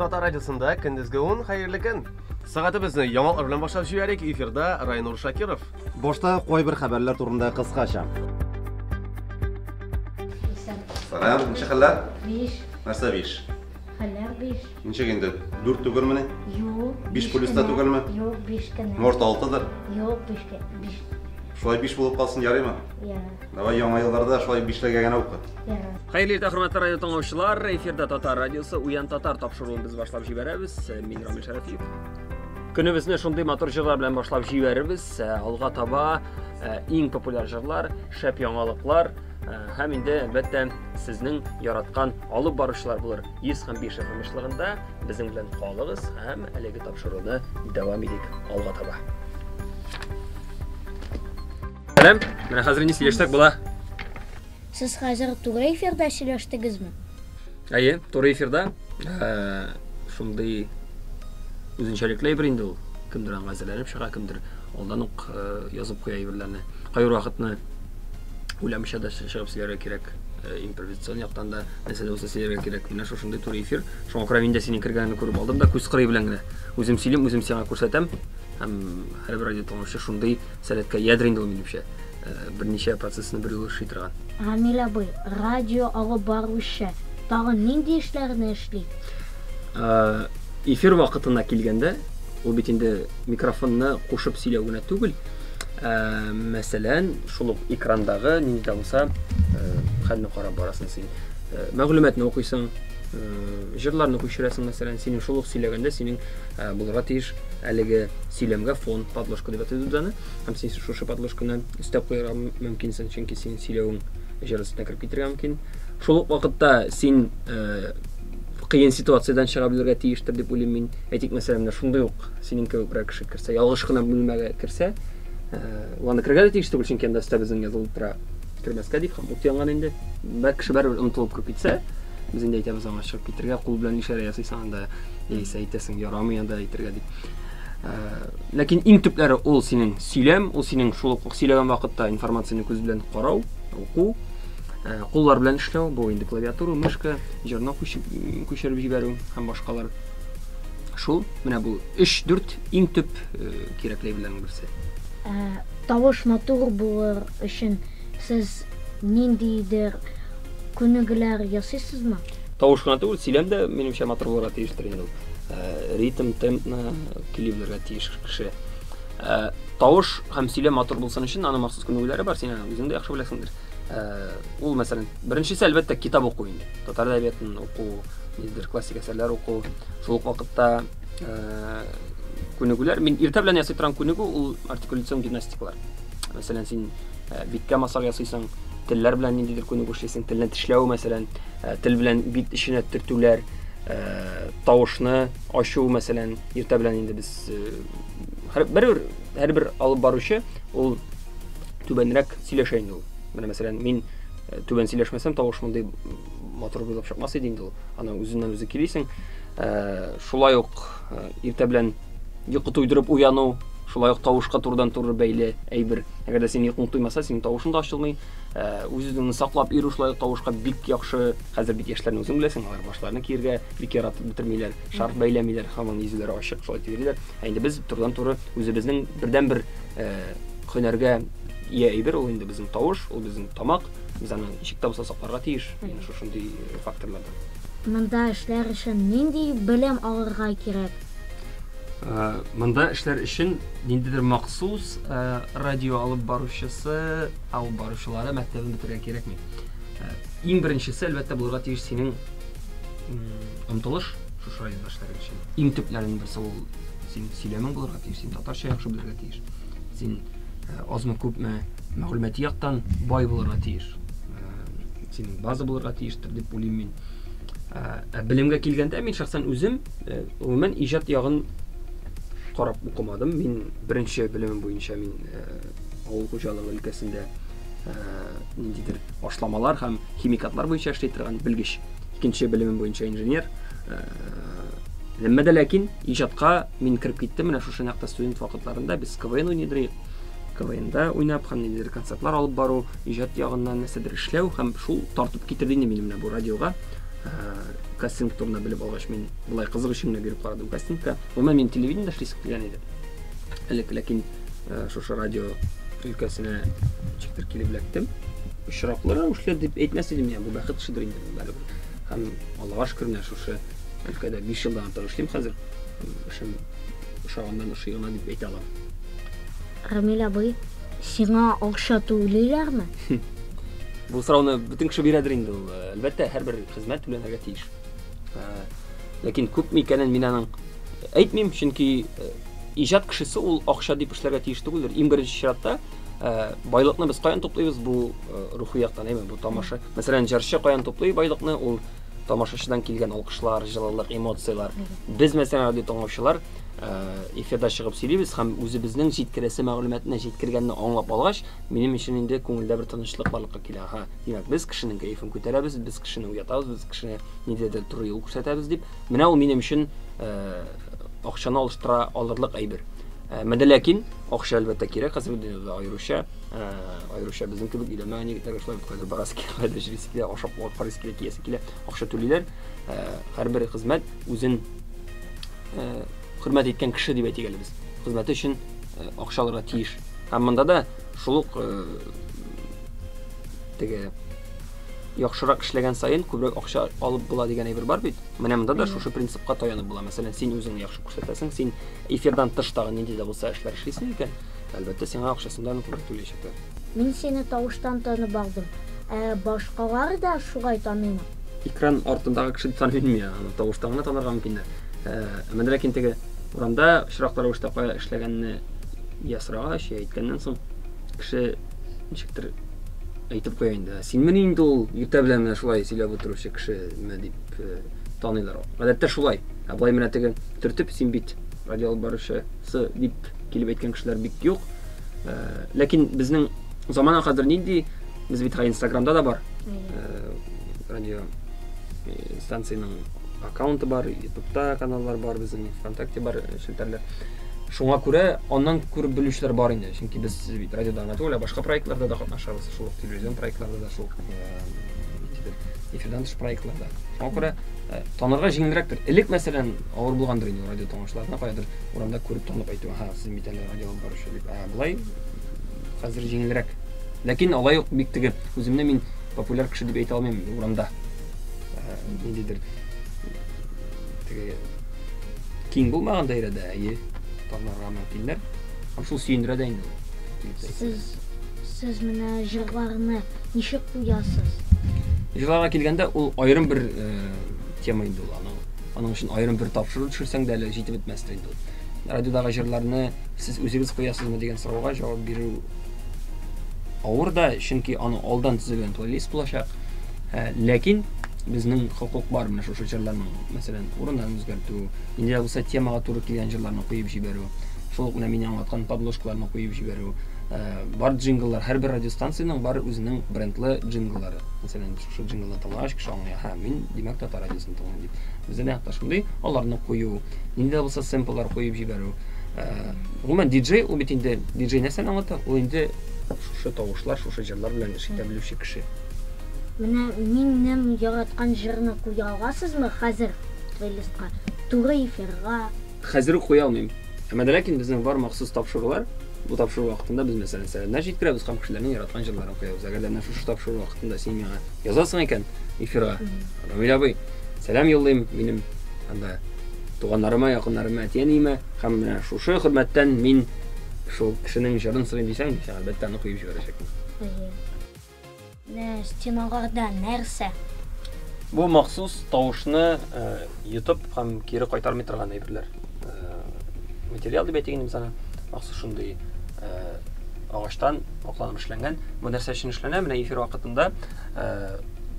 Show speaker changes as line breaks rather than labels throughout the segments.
Татар радиосында көндезге 10 хәерле көн. Сәгатебезне яңалыклар белән башлап җибәрик. Эфирда Райнур Шакиров.
Башта кайбер хәбәрләр турында кыскача. Сәлам, ничек хәлләр?
Биш.
Нәрсә биш?
Хәлләр биш.
Ничек инде? Дүрт түгелмени?
Юк.
Биш плюс та
кенә.
түгелме?
Юк, биш кенә.
Может, алтыдыр?
Юк, биш кенә. Биш.
Шулай биш булып калсын, ярыймы?
Ярар.
Давай яңа елларда шулай бишлегә генә укы.
Ярар.
Хәерле иртә, хөрмәтле радио тыңлаучылар. Эфирда Татар радиосы Уян Татар тапшыруын без башлап җибәрәбез. Мин Рамил Шәрәфиев. Көнебезне шундый матур җырлар белән башлап җибәрербез. Алга таба иң популяр җырлар, шәп яңалыклар һәм инде әлбәттә сезнең яраткан алып баручылар булыр. 100 һәм 5 FM ешлыгында безнең белән калыгыз һәм әлеге тапшыруны дәвам итик алга таба. Сәлам, менә хәзер инде сөйләшсәк була.
Сез хәзер туры эфирда сөйләштегезме?
Әйе, туры эфирда. Шундый үзенчәлекле әйбер инде ул. Кемдер аңа әзерләнеп чыга, кемдер алдан ук язып куя әйберләрне. Кайбер вакытны уйламыйча да чыгып сөйләргә кирәк. Импровизацион яктан да нәрсә дә булса сөйләргә кирәк. Менә шушындый туры эфир. Шуңа күрә мин дә синең кергәнеңне күреп алдым да, күз кырые белән генә. Үзем сөйлим, үзем сиңа күрсәтәм. Һәм һәрбер радио тыңлаучы шундый сәләткә иядер инде ул, минемчә. Берничә процессны бер юлы эшли торган.
Рамил абый, радио алып баручы тагын нинди эшләрне эшли?
Эфир вакытына килгәндә, ул бит инде микрофонны кушып сөйләү генә түгел. Мәсәлән, шул ук экрандагы нинди дә булса хәлне карап барасың син. Мәгълүматны укыйсың, җырларны күчерәсең, мәсәлән, синең шул ук сөйләгәндә синең булырга тиеш әлеге сөйләмгә фон, подложка дип атыйбыз без аны. Һәм син шушы подложканы өстәп куярга мөмкинсең, чөнки синең сөйләвең җыр өстенә кереп китәргә мөмкин. Шул ук вакытта син кыен ситуациядән чыга белергә тиештер дип уйлыйм мин. Әйтик, мәсәлән, менә шундый ук синең кебек берәр кеше керсә, ялгыш кына бүлмәгә керсә, ул анда керергә дә тиеш түгел, чөнки анда өстә безнең язылып тора кермәскә дип, һәм ут янган инде. Бер кеше барыбер онытылып кереп китсә, без инде әйтәбез аңа чыгып китергә, кул белән ишарә ясыйсың анда, яисә әйтәсең, ярамый анда әйтергә дип. Ләкин иң төпләре ул синең сөйләм, ул синең шул ук сөйләгән вакытта информацияне күз белән карау, уку, куллар белән эшләү, бу инде клавиатура, мышка, җырны күчереп җибәрү һәм башкалар. Шул, менә бу 3-4 иң төп кирәкле әйберләрнең берсе.
Тавыш матур булыр өчен сез ниндидер күнегүләр ясыйсызмы?
Тавыш кына түгел, сөйләм дә минемчә матур булырга тиештер инде ул. Ритм, темпны көйли белергә тиеш кеше. Тавыш һәм сөйләм матур булсын өчен аның махсус күнегүләре бар, син аны үзең дә яхшы беләсеңдер. Ул, мәсәлән, беренчесе, әлбәттә, китап уку инде. Татар әдәбиятын уку, ниндидер классик әсәрләр уку. Шул ук вакытта күнегүләр. Мин иртә белән ясый торган күнегү ул артикуляцион гимнастикалар. Мәсәлән, син биткә массаж ясыйсың, телләр белән ниндидер күнегү эшлисең, телне тешләү, мәсәлән, тел белән бит эченә төртүләр, тавышны ачу, мәсәлән, иртә белән инде без һәрбер алып баручы ул түбәнрәк сөйләшә инде ул. Менә, мәсәлән, мин түбән сөйләшмәсәм, тавыш мондый матур булып чыкмас иде инде ул. Аны үзеннән үзе килисең. Шулай ук иртә белән йокы туйдырып уяну, шулай ук тавышка турыдан-туры бәйле әйбер. Әгәр дә син йокың туймаса, синең тавышың да ачылмый. Үз-үзеңне саклап йөрү шулай ук тавышка бик яхшы. Хәзер бит яшьләрне үзең беләсең, алар башларны киергә бик яратып бетермиләр, шарф бәйләмиләр, һаман йөзләре ачык шулай дип йөриләр. Ә инде без турыдан-туры үзебезнең бердәнбер һөнәргә ия әйбер ул инде безнең тавыш, ул безнең тамак. Без аны ничек тә булса сакларга тиеш, менә шушындый факторлардан.
Монда эшләр өчен нинди белем алырга кирәк?
Монда эшләр өчен ниндидер махсус радио алып баручысы, алып баручылары мәктәбен бетерергә кирәкми. Иң беренчесе, әлбәттә, булырга тиеш синең омтылыш шушы радиода эшләр өчен. Иң төпләренең берсе ул син сөйләмең булырга тиеш, син татарча яхшы белергә тиеш. Син азмы күпме мәгълүмати яктан бай булырга тиеш. Синең база булырга тиештер дип уйлыйм мин. Белемгә килгәндә, мин шәхсән үзем, гомумән иҗат ягын карап укымадым. Мин беренче белемем буенча мин авыл хуҗалыгы өлкәсендә ниндидер ашламалар һәм химикатлар буенча эшли торган белгеч. Икенче белемем буенча инженер. Әмма дә ләкин иҗатка мин кереп киттем. Менә шушы нәкъ студент вакытларында без КВН уйныйдыр. КВНда уйнап һәм ниндидер концертлар алып бару, иҗат ягыннан нәрсәдер эшләү һәм шул тартып китерде инде мине менә бу радиога. Кастинг турында белеп алгач, мин болай кызык өчен генә биреп карадым кастингка. Гомумән, мин телевидениедә эшлисем килгән иде. Элек, ләкин шушы радио өлкәсенә ничектер килеп эләктем. Очраклы рәвешле дип әйтмәс идем, я, бу бәхет эшедер инде барыбер. Һәм Аллага шөкер, менә шушы өлкәдә 5 елдан артык эшлим хәзер. Эшем ошаганнан ошый гына дип әйтә алам.
Рамил абый, сиңа акча түлиләрме?
Бу сорауны бөтен кеше бирәдер инде ул. Әлбәттә, һәрбер хезмәт түләнергә тиеш. Ләкин күпме икәнен мин аның әйтмим, чөнки иҗат кешесе ул акча дип эшләргә тиеш түгелдер. Иң беренче чиратта байлыкны без каян туплыйбыз? Бу рухи яктан, әйме, бу тамаша. Мәсәлән, җырчы каян туплый байлыкны? Ул тамашачыдан килгән алкышлар, җылылык, эмоцияләр. Без, мәсәлән, радио тыңлаучылар эфирда чыгып сөйлибез һәм үзебезнең җиткерәсе мәгълүматны җиткергәнне аңлап алгач, минем өчен инде күңелдә бер тынычлык барлыкка килә. Ага, димәк, без кешенең кәефен күтәрәбез, без кешене уятабыз, без кешене ниндидер туры юл күрсәтәбез дип. Менә ул минем өчен акчаны алыштыра алырлык әйбер. Менә ләкин акча әлбәттә кирәк хәзерге дөньяда аеруча, аеруча безнең кебек өйләнмәгән егетләргә шулай бит кайдыр барасы килә, кайдыр йөрисе килә, ашап карыйсы килә, киясе килә, акча түлиләр. Һәрбер хезмәт үзен хөрмәт иткән кеше дип әйтик әле без. Хезмәте өчен акча алырга тиеш. Һәм монда да шул ук теге яхшырак эшләгән саен күбрәк акча алып була дигән әйбер бар бит. Менә монда да шушы принципка таянып була. Мәсәлән, син үзеңне яхшы күрсәтәсең, син эфирдан тыш тагын нинди дә булса эшләр эшлисең икән, әлбәттә, сиңа акчасын да күбрәк түләячәкләр.
Мин сине тавыштан танып алдым. Ә башкалар да шулай таныймы?
Экран артындагы кеше дип таныйм мин аны, тавыштан гына танырга мөмкиннәр. Әмма ләкин теге урамда очраклы рәвештә кая эшләгәнне я сорагач, я әйткәннән соң кеше ничектер әйтеп куя инде. Синмени инде ул иртә белән менә шулай сөйләп утыручы кешеме дип таныйлар. Гадәттә шулай. Ә болай менә теге төртеп, син бит радио алып баручысы дип килеп әйткән кешеләр бик юк. Ләкин безнең замана хәзер нинди? Без бит Инстаграмда да бар. Радио станциянең аккаунты бар, Ютубта каналлар бар, безнең ВКонтакте бар челтәрләр. Шуңа күрә аннан күреп белүчеләр бар инде. Чөнки без бит радиода гына түгел, ә башка проектларда да катнашабыз. Шул ук телевизион проектларда да, шул ук эфирдан тыш проектларда. Шуңа күрә танырга җиңелрәктер. Элек, мәсәлән, авыр булгандыр инде радио тыңлаучыларны каядыр урамда күреп танып әйтү, ха, сез бит әле радио алып баручы дип. Ә болай хәзер җиңелрәк. Ләкин алай ук бик теге үземне мин популяр кеше дип әйтә алмыйм урамда. Ниндидер теге киң булмаган даирәдә, әйе, танырга мөмкиннәр. Һәм шул сөендерә дә инде ул.
Сез менә җырларны ничек куясыз?
Җырларга килгәндә, ул аерым бер тема инде ул. Аның өчен аерым бер тапшыру төшерсәң дә әле җитеп бетмәстер инде ул. Радиодагы җырларны сез үзегез куясызмы дигән сорауга җавап бирү авыр да, чөнки аны алдан төзелгән плейлист булачак. Ләкин безнең хокук бар менә шушы җырларның, мәсәлән, урыннарын үзгәртү, нинди дә булса темага туры килгән җырларны куеп җибәрү, шул ук менә мин аңлаткан подложкаларны куеп җибәрү. Бар джингллар, һәрбер радиостанциянең бар үзенең брендлы джингллары. Мәсәлән, шушы джинглны тыңлагач, кеше аңлый, һә, мин, димәк, татар радиосын тыңлыйм дип. Бездә нәкъ тә шундый, аларны кую, нинди дә булса сэмпллар куеп җибәрү. Гомумән, диджей, ул бит инде, диджей нәрсәне аңлата? Ул инде шушы тавышлар, шушы җырлар белән эш итә белүче кеше.
Менә минем яраткан җырны куя аласызмы хәзер плейлистка? Туры эфирга?
Хәзер үк куя алмыйм. Әмма дә ләкин безнең бар махсус тапшырулар. Бу тапшыру вакытында без, мәсәлән, сәламнәр җиткерәбез һәм кешеләрнең яраткан җырларын куябыз. Әгәр дә менә шушы тапшыру вакытында син миңа язасың икән эфирга, Рамил абый, сәлам юллыйм минем анда туганнарыма, якыннарыма, әти-әниемә һәм менә шушы хөрмәттән мин шул кешенең җырын сорыйм дисәң, мин сиңа әлбәттә аны куеп җибәрәчәкмен.
Менә стеналарда нәрсә?
Бу махсус тавышны йотып һәм кире кайтармый торган әйберләр. Материал дип әйтик инде мисалга. Махсус шундый агачтан акланып эшләнгән. Бу нәрсә өчен эшләнә? Менә эфир вакытында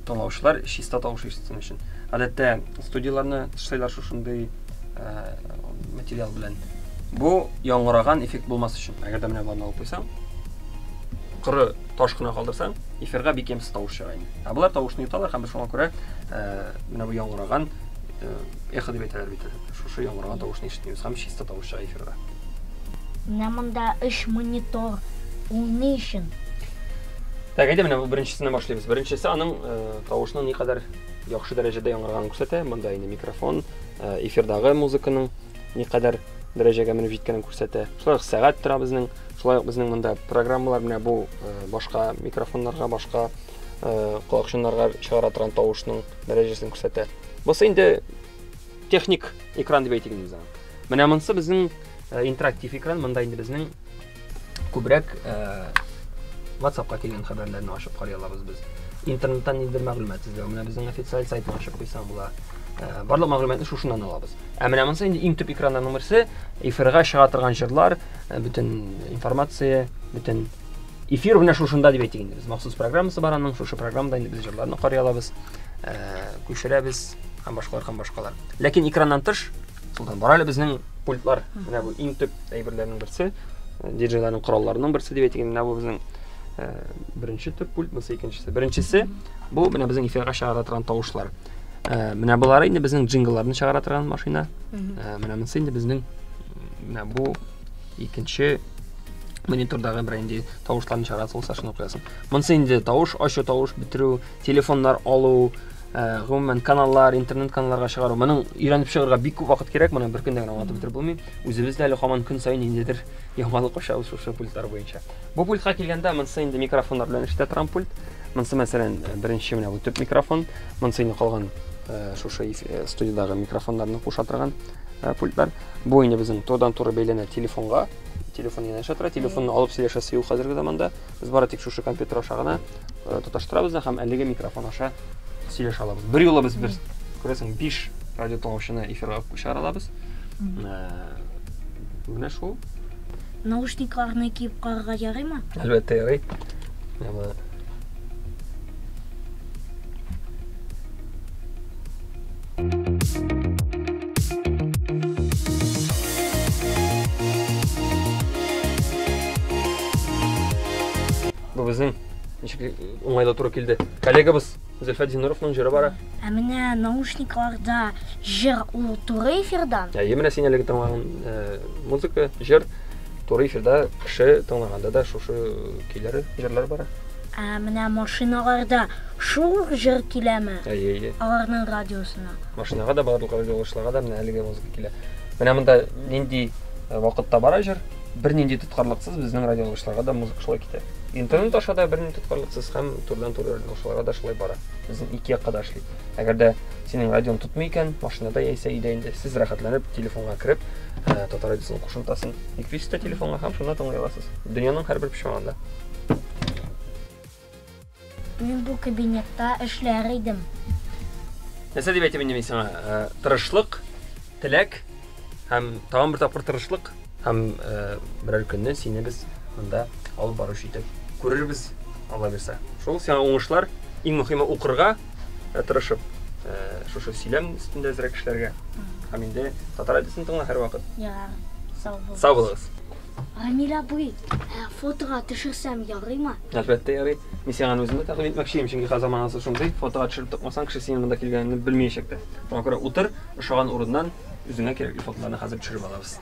тыңлаучылар чиста тавыш ишетсен өчен. Гадәттә студияләрне тышлыйлар шушындый материал белән. Бу яңгыраган эффект булмас өчен. Әгәр дә менә моны алып куйсаң, коры таш кына калдырсаң, эфирга бик ямьсез тавыш чыга инде. Ә болар тавышны йоталар һәм шуңа күрә менә бу яңгыраган эхо дип әйтәләр бит әле. Шушы яңгыраган тавышны ишетмибез һәм чиста тавыш чыга эфирга.
Менә монда 3 монитор. Ул ни өчен?
Так, әйдә, менә бу беренчесеннән башлыйбыз. Беренчесе аның тавышның никадәр яхшы дәрәҗәдә яңгыраганын күрсәтә. Монда инде микрофон, эфирдагы музыканың никадәр дәрәҗәгә менеп җиткәнен күрсәтә. Шулай ук сәгать тора безнең. Шулай ук безнең монда программалар, менә бу башка микрофоннарга, башка колакчыннарга чыгара торган тавышның дәрәҗәсен күрсәтә. Бусы инде техник экран дип әйтик инде без аны. Менә монысы безнең интерактив экран. Монда инде безнең күбрәк WhatsApp-ка килгән хәбәрләрне ачып карый алабыз без. Интернеттан ниндидер мәгълүмат эзләү. Менә безнең официаль сайтны ачып куйсаң була. Барлык мәгълүматны шушыннан алабыз. Ә менә монысы инде иң төп экраннарның берсе, эфирга чыга торган җырлар, бөтен информация, бөтен эфир менә шушында дип әйтик инде. Без махсус программасы бар аның, шушы программада инде без җырларны карый алабыз, күчерәбез һәм башкалар һәм башкалар. Ләкин экраннан тыш, Солтан, бар әле безнең пультлар. Менә бу иң төп әйберләрнең берсе, диджейларның коралларының берсе дип әйтик. Менә бу безнең беренче төп пульт, монысы икенчесе. Беренчесе бу менә безнең эфирга чыгара торган тавышлар. Менә болары инде безнең джинглларны чыгара торган машина. Менә монысы инде безнең менә бу икенче монитордагы бер инде тавышларны чыгарасы булса, шуны куясың. Монысы инде тавыш ачу, тавыш бетерү, телефоннар алу, гомумән каналлар, интернет каналларга чыгару. Моның өйрәнеп чыгарга бик күп вакыт кирәк, моны бер көндә генә аңлатып бетереп булмый. Үзебез дә әле һаман көн саен ниндидер яңалык ачабыз шушы пультлар буенча. Бу пультка килгәндә, монысы инде микрофоннар белән эшләтә торган пульт. Монысы, мәсәлән, беренче менә бу төп микрофон. Монысы инде калган шушы студиядагы микрофоннарны куша торган пультлар. Бу инде безнең турыдан-туры бәйләнә телефонга. Телефон янәшә тора. Телефонны алып сөйләшәсе юк хәзерге заманда. Без бары тик шушы компьютер аша гына тоташтырабыз да һәм әлеге микрофон аша сөйләшә алабыз. Бер юлы без бер, күрәсең, 5 радио тыңлаучыны эфирга чыгара алабыз. Менә шул.
Наушникларны киеп карарга ярыймы?
Әлбәттә ярый. Менә моны. Бу безнең ничек уңайлы туры килде. Коллегабыз Зөлфәт Зиннуровның җыры бара.
Ә менә наушникларда җыр ул туры эфирдан?
Әйе, менә син әлеге тыңлаган музыка, җыр туры эфирда кеше тыңлаганда да шушы көйләр, җырлар бара.
Ә менә машиналарда шул ук җыр киләме?
Әйе, әйе.
Аларның радиосына.
Машинага да, барлык радиолашларга да менә әлеге музыка килә. Менә монда нинди вакытта бара җыр, бернинди тоткарлыксыз безнең радиолашларга да музыка шулай китә. Интернет аша да бернинди тоткарлыксыз һәм турыдан-туры радиолашларга да шулай бара. Безнең ике якка да эшли. Әгәр дә синең радионы тотмый икән, машинада яисә өйдә инде сез рәхәтләнеп телефонга кереп, Татар радиосының кушымтасын йөклисез дә телефонга һәм шунда тыңлый аласыз. Дөньяның һәрбер почмагында.
Мин бу кабинетта эшләр идем.
Нәрсә дип әйтим инде мин сиңа? Тырышлык, теләк һәм тагын бер тапкыр тырышлык һәм берәр көнне сине без монда алып баручы итеп күрербез, Алла бирсә. Шул сиңа уңышлар, иң мөһиме укырга тырышып, шушы сөйләм өстендә әзрәк эшләргә. Һәм инде Татар радиосын тыңла һәрвакыт.
Ярар, сау булыгыз.
Сау булыгыз.
Рамил абый, фотога төшерсәм ярыймы?
Әлбәттә ярый. Мин сиңа аны үзем дә тәкъдим итмәкче идем, чөнки хәзер заманасы шундый, фотога төшереп тыкмасаң, кеше синең монда килгәнеңне белмәячәк тә. Шуңа күрә утыр, ошаган урыннан үзеңә кирәкле фотоларны хәзер төшереп алабыз.